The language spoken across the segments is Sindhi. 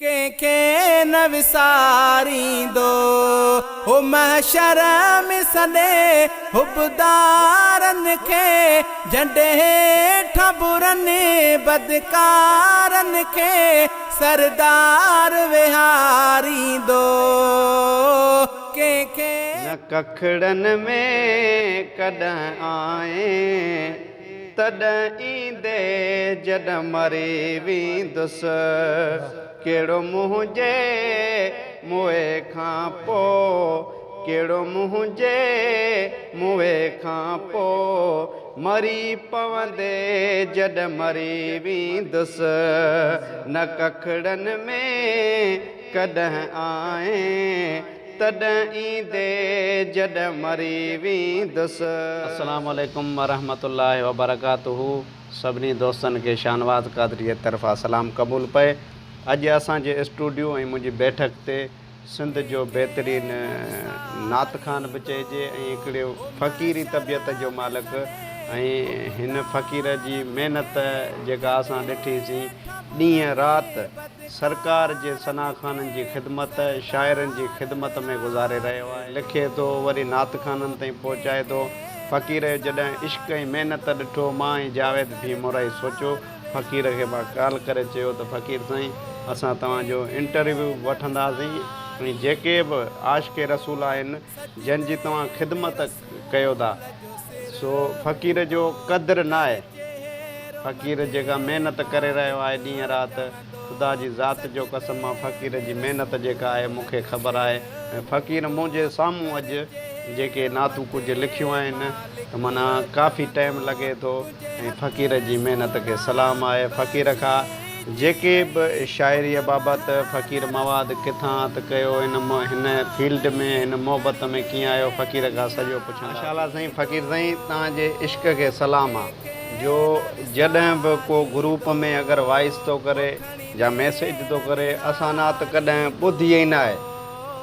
ڪنهن کي نه وساريندو هو محشر ۾ سڏي حبدارن کي جهنڊي هيٺان برن بدڪارن کي سردار ويهاريندو ڪنهن کي. نه ڪکڙن ۾ ڪڏهن آئين. تڏهن ايندي جڏهن مري ويندس. ڪهڙو منهنجي موئي کان پو، ڪهڙو منهنجي موئي کان پو، مري پوندي جڏهن مري ويندس. نه ڪکڙن ۾ ڪڏهن آئين. تڏهن ايندي جڏهن مري ويندس. السلام عليڪم ورحمة الله وبرڪاته سڀني دوستن کي شاهنواز قادري جي طرفان سلام قبول پئي اڄ اسان جي اسٽوڊيو ۽ منهنجي بيٺڪ تي سنڌ جو بهترين نعت خوان به چئجي ۽ هڪڙي فقيري طبيعت جو مالڪ ۽ هن فقير جي محنت جيڪا اسان ڏٺي سين ڏينهن رات سرڪار جي ثناخوانن جي خدمت، شاعرن جي خدمت ۾ گذاري رهيو آهي. لکي ٿو، وري نعتخوانن تائين پهچائي ٿو. فقير جو جڏهن عشق ۽ محنت ڏٺو، مان ۽ جاويد ڀيمورائي سوچيو، فقير کي مان ڪال ڪري چيو ته فقير سائين اسان توهان جو انٽرويو به وٺنداسين ۽ جيڪي به عاشق رسول آهن جن جي توهان خدمت ڪيو ٿا سو فقير جو قدر ناهي. فقير جيڪا محنت ڪري رهيو آهي ڏينهن رات خدا جي ذات جو قسم آ فقير جي محنت جيڪا آهي مون کي خبر آهي ۽ فقير منهنجي سامهون اڄ جيڪي نعتون ڪجهه لکيون آهن ته معنيٰ ڪافي ٽائيم لڳي ٿو ۽ فقير جي محنت کي سلام آهي فقير کان جيڪي به شاعريء بابت فقير مواد ڪٿان هٿ ڪيو، هن هن فيلڊ ۾ هن محبت ۾ ڪيئن آيو فقير کان سڄو پڇنداسين. ماشاءالله سائين فقير سائين توهان جي عشق کي سلام آ جو جڏهن به ڪو گروپ ۾ اگر وائس ٿو ڪري يا ميسيج ٿو ڪري اسان نعت ڪڏهن ٻڌي ئي ناهي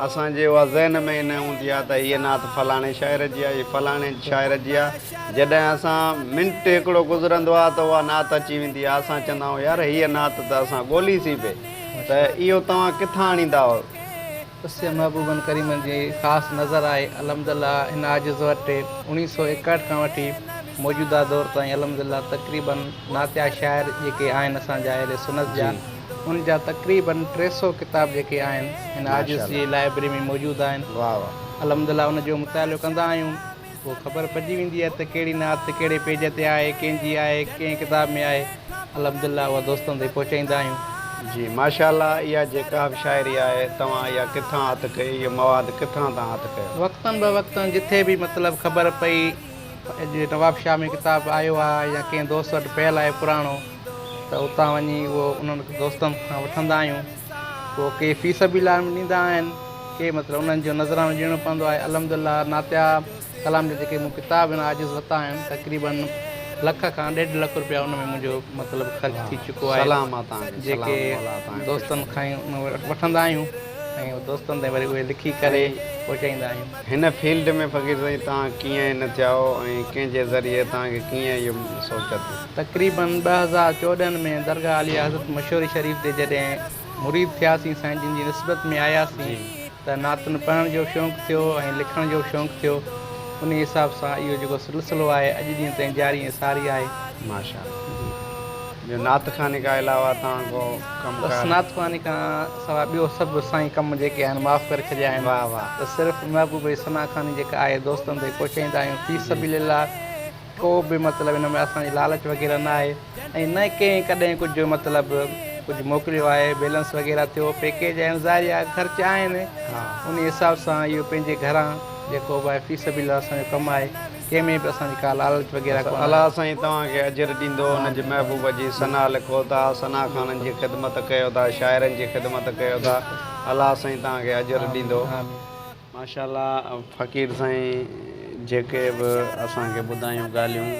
اسان جي اها ذهن ۾ ئي نه هوندي آ ته هيء نعت فلاڻي شاعر جي آ هي فلاڻي شاعر جي آ جڏهن اسان منٽ هڪڙو گذرندو آ ته اها نعت اچي ويندي آ اسان چوندا آهيون يار هيء نعت ته اسان ڳولي سين پئي ته اهو توهان ڪٿان آڻيندا آهيو. اسي محبوبن ڪريمن جي خاص نظر آهي الحمدلله هن عاجز وٽ اوڻيهه سو ايڪهٺ کان وٺي موجوده دور تائين الحمدلله تقريباً نعتيه شاعر جيڪي آهن اسان جا اهل سنت جا ان جا تقريباً 300 ڪتاب جيڪي آهن هن عاجز جي لائبرري ۾ موجود آهن الحمدلله ان جو مطالعو ڪندا آهيون پوء خبر پئجي ويندي آهي ته ڪهڙي نعت ڪهڙي پيج تي آهي، ڪنهن جي آهي، ڪنهن ڪتاب ۾ آهي. الحمدلله اها دوستن تائين پهچائيندا آهيون. جي ماشاء الله اها جيڪا به شاعري آهي توهان اها ڪٿان هٿ ڪئي اهو مواد ڪٿان تان هٿ ڪيو. وقتن به وقتن جٿي به مطلب خبر پئي اڄ نوابشاهه ۾ ڪتاب آيو آهي يا ڪنهن دوست وٽ پيل آهي پراڻو ته اتان وڃي اهو انهن دوستن کان وٺندا آهيون. پوء ڪي في سبيل الله ۾ ڏيندا آهن ڪي مطلب انهن جو نذرانو ڏيڻو پوندو آهي الحمد لله نعتيه ڪلام جا جيڪي مون ڪتاب هن عاجز ورتا آهن تقريباً لک کان ڏيڍ لک روپيا ان ۾ منهنجو مطلب خرچ ٿي چڪو آهي سلام آ توهان کي سلام جيڪي مولا توهان کي خوش دوستن رکي. کان وٺندا آهيون ۽ دوستن تائين وري اهي لکي ڪري پهچائيندا آهيون. هن فيلڊ ۾ فقير سائين توهان ڪيئن هن ٿيا آهيو ۽ ڪنهن جي ذريعي توهان کي ڪيئن اهو سوچ ٿي. تقريباً 2014 ۾ درگاهه عاليه حضرت مشوري شريف تي جڏهن مريد ٿياسين سائين جن جي نسبت ۾ آياسين ته نعتن پڙهڻ جو به شوق ٿيو ۽ لکڻ جو به شوق ٿيو انهي حساب سان اهو جيڪو سلسلو آهي اڄ ڏينهن تائين جاري ۽ ساري آهي. ماشاءالله ٻيو نعت خواني کان علاوه توهان ڪو ڪم بس ڪار. نعت خواني کان سواء ٻيو سڀ سائين ڪم جيڪي آهن معاف ڪري ڇڏيا آهن واه واه. ته صرف محبوب جي ثنا خواني جيڪا آهي دوستن تائين پهچائيندا آهيون في سبيل الله ڪو به مطلب ان ۾ اسان جي لالچ وغيره نه آهي ۽ نه ڪنهن ڪڏهن ڪجهه مطلب ڪجهه موڪليو آهي بيلنس وغيره ٿيو پيڪيج آهن ظاهري آهي خرچ آهن انهي حساب سان اهو پنهنجي گهران جيڪو به آهي في سبيل الله اسان جو ڪم آهي ڪنهن ۾ به اسان جي ڪا لالچ وغيره بس ڪونه الله آهي. سائين توهان کي اجر ڏيندو ان جي محبوب جي ثنا لکو ٿا ثنا خوانن جي خدمت ڪيو ٿا شاعرن جي خدمت ڪيو ٿا الله سائين توهان کي اجر ڏيندو. آمين. ماشاءالله فقير سائين جيڪي به اسان کي ٻڌايون ڳالهيون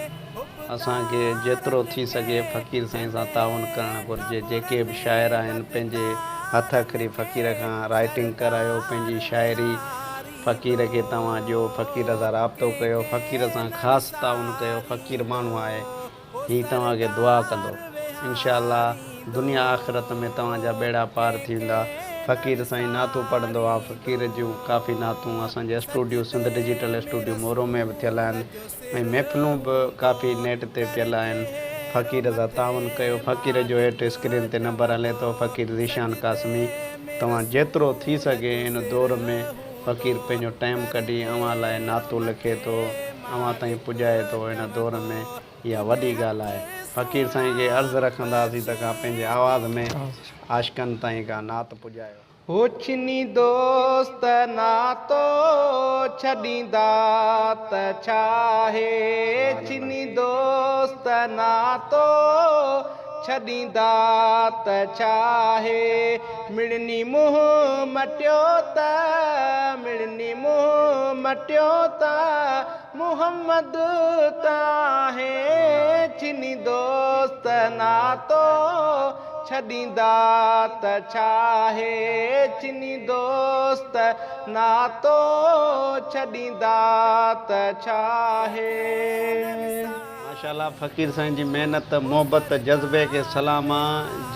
اسان کي جيترو ٿي سگهي فقير سائين سان تعاون ڪرڻ گهرجي جيڪي به شاعر آهن پنهنجي هٿ اکري فقير کان رائيٽنگ ڪرايو پنهنجي شاعري فقير کي توهان ڏيو فقير سان رابطو ڪيو فقير سان خاص تعاون ڪيو فقير ماڻهو آهي هي توهان کي دعا ڪندو انشاءالله. دنيا آخرت ۾ توهان جا ٻيڙا پار ٿي ويندا. فقير سائين نعتون پڙهندو آ. فقير جون ڪافي نعتون اسان جي studio Sindh digital studio Moro ۾ به ٿيل آهن ۽ محفلون به ڪافي نيٽ تي پيل آهن. فقير سان تعاون ڪيو. فقير جو هيٺ اسڪرين تي نمبر هلي ٿو فقير ذيشان قاسمي توهان جيترو ٿي سگهي هن دور ۾ فقير پنهنجو ٽائيم ڪڍي اوهان لاء نعتون لکي ٿو اوهان تائين پڄائي ٿو هن دور ۾ اها وڏي ڳالهه آهي. فقير سائين کي عرض رکنداسين ته ڪا پنهنجي آواز ۾ عاشقن تائين ڪا نعت پڄايو. هو ڇني دوست ناتو ڇڏيندا ته ڇاهي ڇني دوست ناتو ڇڏيندا ته ڇاهي مڙني منهن مٽيو ته مڙني منهن مٽيو ته محمد ته آهي ڇني دوست ناتو ڇڏيندا ته ڇاهي ڇني دوست ناتو ڇڏيندا ته ڇاهي. ماشاءالله فقير سائين جي محنت محبت جذبي کي سلام آ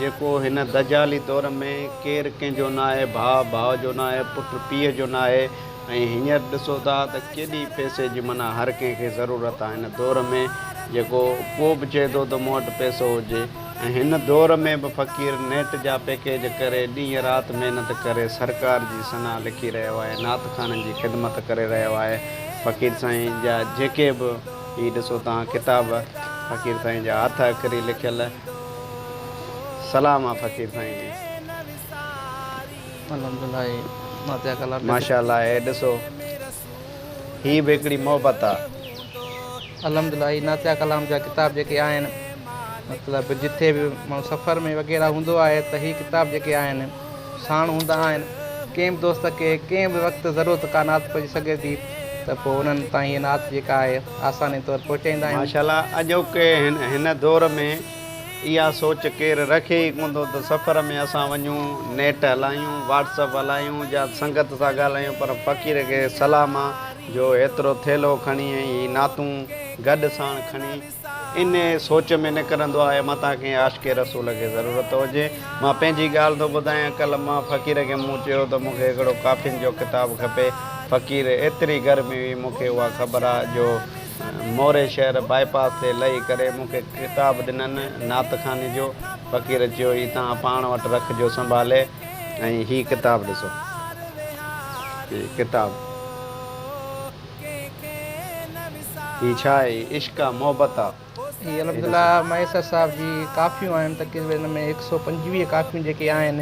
جيڪو هن دجالي دور ۾ ڪير ڪنهن جو ناهي ڀاء ڀاء جو ناهي پٽ پيء جو ناهي ۽ هينئر ڏسو ٿا ته ڪيڏي پئسي جي معنيٰ هر ڪنهن کي ضرورت آ هن دور ۾ جيڪو ڪو به چئي ٿو ته مون وٽ پئسو هجي ۽ هن دور ۾ به فقير نيٽ جا پيڪيج ڪري ڏينهن رات محنت ڪري سرڪار جي ثنا لکي رهيو آهي نعت خوانن جي خدمت ڪري رهيو آهي فقير سائين جا جيڪي به هي ڏسو توهان ڪتاب فقير سائين جا هٿ اکري لکيل سلام آ فقير سائين کي. الحمدلله هي نعتيه ڪلام ماشاءالله هي ڏسو هي به هڪڙي محبت آ. الحمدلله هي نعتيه ڪلام جا ڪتاب جيڪي آهن مطلب جٿي به ماڻهو سفر ۾ وغيره هوندو آهي ته هي ڪتاب جيڪي آهن ساڻ هوندا آهن ڪنهن به دوست کي ڪنهن به وقت ضرورت ڪا نعت پئجي سگهي ٿي ته پوء انهن تائين هيء نعت جيڪا آهي آساني طور پهچائيندا آهيون. ماشاءالله اڄوڪي هن دور ۾ اها سوچ ڪير رکي ئي ڪونه ٿو ته سفر ۾ اسان وڃون نيٽ هلايون واٽس اپ هلايون يا سنگت سان ڳالهايون پر فقير کي سلام آ جو ايترو ٿيلهو کڻي ۽ هي نعتون گڏ ساڻ کڻي انهيء سوچ ۾ نڪرندو آهي متان ڪنهن عاشق رسول کي ضرورت هجي. مان پنهنجي ڳالهه ٿو ٻڌايان، ڪلهه مان فقير کي مون چيو ته مون کي هڪڙو ڪافين جو ڪتاب کپي. فقير ايتري گرمي هئي مون کي اها خبر آ جو موري شهر باء پاس تي لهي ڪري مون کي ڪتاب ڏنن نعت خواني جو. فقير چيو هي توهان پاڻ وٽ رکجو سنڀالي ۽ هي ڪتاب ڏسو. هي ڪتاب. هي ڇا آهي؟ هي عشق آ، محبت آ. هي الحمدلله مهيسر صاحب جي ڪافيون آهن تقريبن ان ۾ هڪ سئو 25 ڪافيون جيڪي آهن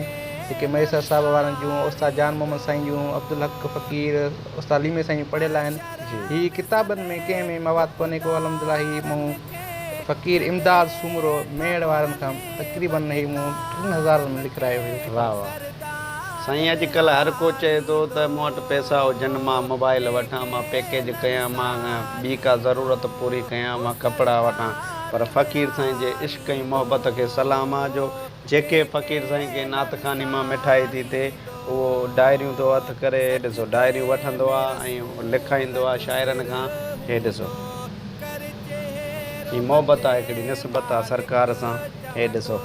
جيڪي مهيسر صاحب وارن جون استاد جان محمد سائين جون عبدالحق فقير استاد ليمي سائين جون پڙهيل آهن هي ڪتابن ۾ ڪنهن ۾ مواد ڪونهي ڪو الحمدلله هي مون فقير امداد سومرو ميهڙ وارن کان تقريبن هي مون ٽن هزارن ۾ لکرايو هيو ڪتاب. واه واه سائين اڄ ڪلهه هر ڪو چئي ٿو ته مون وٽ پئسا هجن مان موبائل وٺان مان پيڪيج ڪيان مان ٻي ڪا ضرورت پوري ڪيان مان ڪپڙا وٺان پر فقير سائين جي عشق ۽ محبت کي سلام آ جو جيڪي فقير سائين کي نعت خواني مان مٺائي ٿي ٿئي اهو ڊائريون ٿو هٿ ڪري هي ڏسو ڊائريون وٺندو آ ۽ لکائيندو آ شاعرن کان هي ڏسو هي محبت آ هڪڙي نسبت آ سرڪار سان هي ڏسو.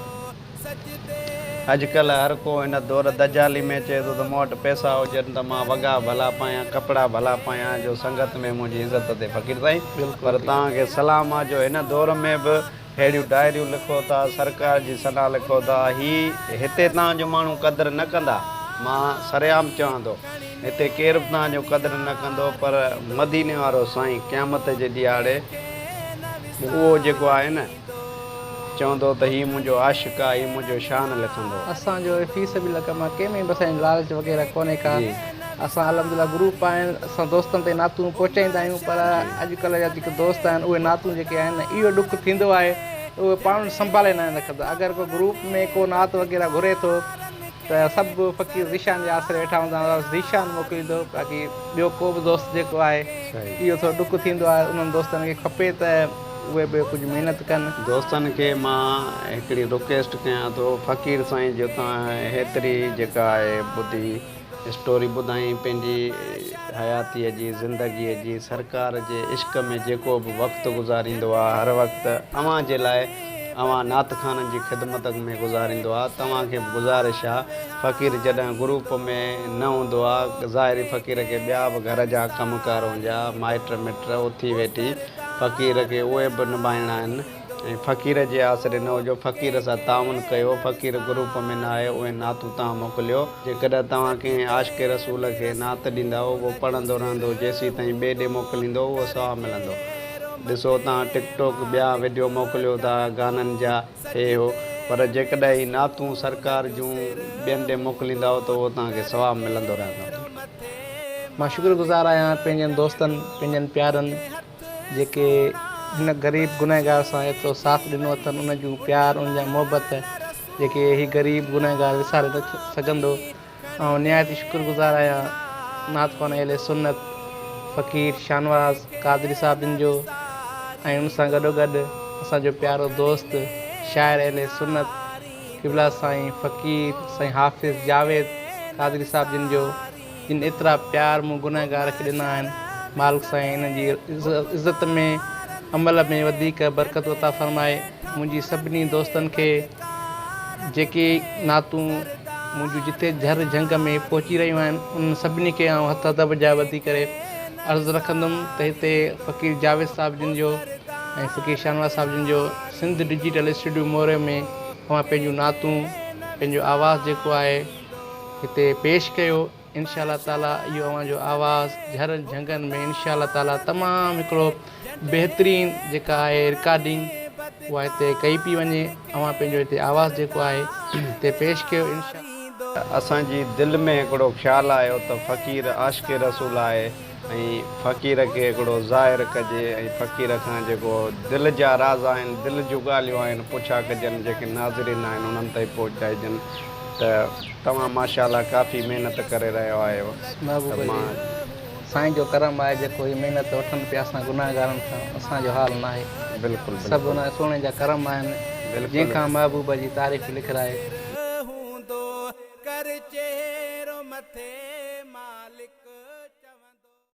اڄڪلهه هر ڪو هن دور دجالي ۾ چئي ٿو ته مون وٽ پئسا هجن ته مان وڳا ڀلا پايان، ڪپڙا ڀلا پايان جو سنگت ۾ منهنجي عزت ٿئي. فقير سائين پر توهان کي سلام آ جو هن دور ۾ به ههڙيون ڊائريون لکو ٿا، سرڪار جي ثنا لکو ٿا. هي هتي توهان جو ماڻهو قدر نه ڪندا، مان سرعام چوان ٿو هتي ڪير به توهان جو قدر نه ڪندو پر مديني وارو سائين قيامت جي ڏهاڙي اهو جيڪو آهي نه. چوندو ته هي منهنجو عاشق آ، هي منهنجو شان لکندو. اسان جو في سبيل الله ڪم آ، ڪنهن ۾ به اسان جي لالچ وغيره ڪونهي ڪا. اسان الحمدلله گروپ آهن، اسان دوستن تائين نعتون پهچائيندا آهيون پر اڄ ڪلهه جا جيڪي دوست آهن اهي نعتون جيڪي آهن نه اهو ڏک ٿيندو آهي ته اهي پاڻ وٽ سنڀالي ناهن رکندا. اگر ڪو گروپ ۾ ڪو نعت وغيره گهري ٿو ته سڀ فقير ذيشان جي آسري ويٺا هوندا آهن، ذيشان موڪليندو باقي ٻيو ڪو به دوست جيڪو آهي اهو ٿورو ڏک ٿيندو آهي انهن دوستن کي کپي ته اهي به ڪجهه محنت ڪن. دوستن کي مان هڪڙي رڪويسٽ ڪيان ٿو فقير سائين جو توهان هيتري جيڪا آهي ٻڌي اسٽوري ٻڌائين پنهنجي حياتيء جي زندگيء جي سرڪار جي عشق ۾ جيڪو به وقت گذاريندو آ هر وقت اوهان جي لاء اوهان نعت خوانن جي خدمت ۾ گذاريندو آ توهان کي به گذارش آ فقير جڏهن گروپ ۾ نه هوندو آ ظاهري فقير کي ٻيا به گهر جا ڪم ڪار هونجا مائٽ مٽ اٿي ويٺي فقير کي اهي به نڀائڻا آهن ۽ فقير جي آسري نه هجو فقير سان تعاون ڪيو فقير گروپ ۾ نه آهي اهي نعتون توهان موڪليو جيڪڏهن توهان ڪنهن عاشق رسول کي نعت ڏيندائو اهو پڙهندو رهندو جيسين تائين ٻئي ڏي موڪليندو اهو ثواب ملندو ڏسو توهان ٽڪ ٽوڪ ٻيا وڊيو موڪليو ٿا گانن جا هي هو پر جيڪڏهن هي نعتون سرڪار جون ٻين ڏي موڪليندائو ته اهو توهان کي ثواب ملندو رهندو. مان شڪر گذار آهيان پنهنجن دوستن پنهنجن پيارن جيڪي هن غريب گنهگار سان ايترو ساٿ ڏنو اٿن ان جون پيار ان جا محبت جيڪي هي غريب گنهگار وساري نه سگهندو. آئون نهايت ئي شڪر گذار آهيان نعت خوان اهل سنت فقير شاهنواز قادري صاحب جن جو ۽ ان سان گڏوگڏ اسان جو پيارو دوست شاعر اهل سنت قبلا سائين فقير سائين حافظ جاويد قادري صاحب جن جو. جن ايترا پيار مون گنهگار کي ڏنا آهن، مالڪ سائين انهن جي عزت ۾ عمل ۾ وڌيڪ برڪتون عطا فرمائي. منهنجي سڀني دوستن کي جيڪي نعتون منهنجون جتي جهر جهنگ ۾ پهچي رهيون آهن انهن سڀني کي آئون هٿ ادب جا ٻڌي ڪري عرض رکندم ته هتي فقير جاويد صاحب جن جو ۽ فقير شاهنواز صاحب جن جو سنڌ ڊجيٽل اسٽوڊيو موري ۾ اوهان پنهنجون نعتون پنهنجو آواز جيڪو آهي هتي پيش ڪيو انشاء الله تعالي اهو اوهان جو آواز جهرن جهنگن ۾ انشاء الله تعالي تمام هڪڙو بهترين جيڪا آهي رڪارڊنگ اها هتي ڪئي پئي وڃي اوهان پنهنجو هتي آواز جيڪو آهي هتي پيش ڪيو انشاء. اسان جي دل ۾ هڪڙو خيال آيو ته فقير عاشق رسول آهي ۽ فقير کي هڪڙو ظاهر ڪجي ۽ فقير کان جيڪو دل جا راز آهن دل جون ڳالهيون آهن پڇا ڪجن جيڪي ناظرين آهن انهن تائين پهچائجن ته توهان ماشاء الله ڪافي محنت ڪري رهيا آهيو ته محبوب جي مان. سائين جو ڪرم آهي جيڪو هي محنت وٺن پيا اسان گناهگارن کان اسان جو حال ناهي بلڪل سڀ بلڪل ان سهڻي جا ڪرم آهن بلڪل. جنهن کان محبوب جي تعريف لکرائي. هوندو ڪر چهرو مٿي مالڪ.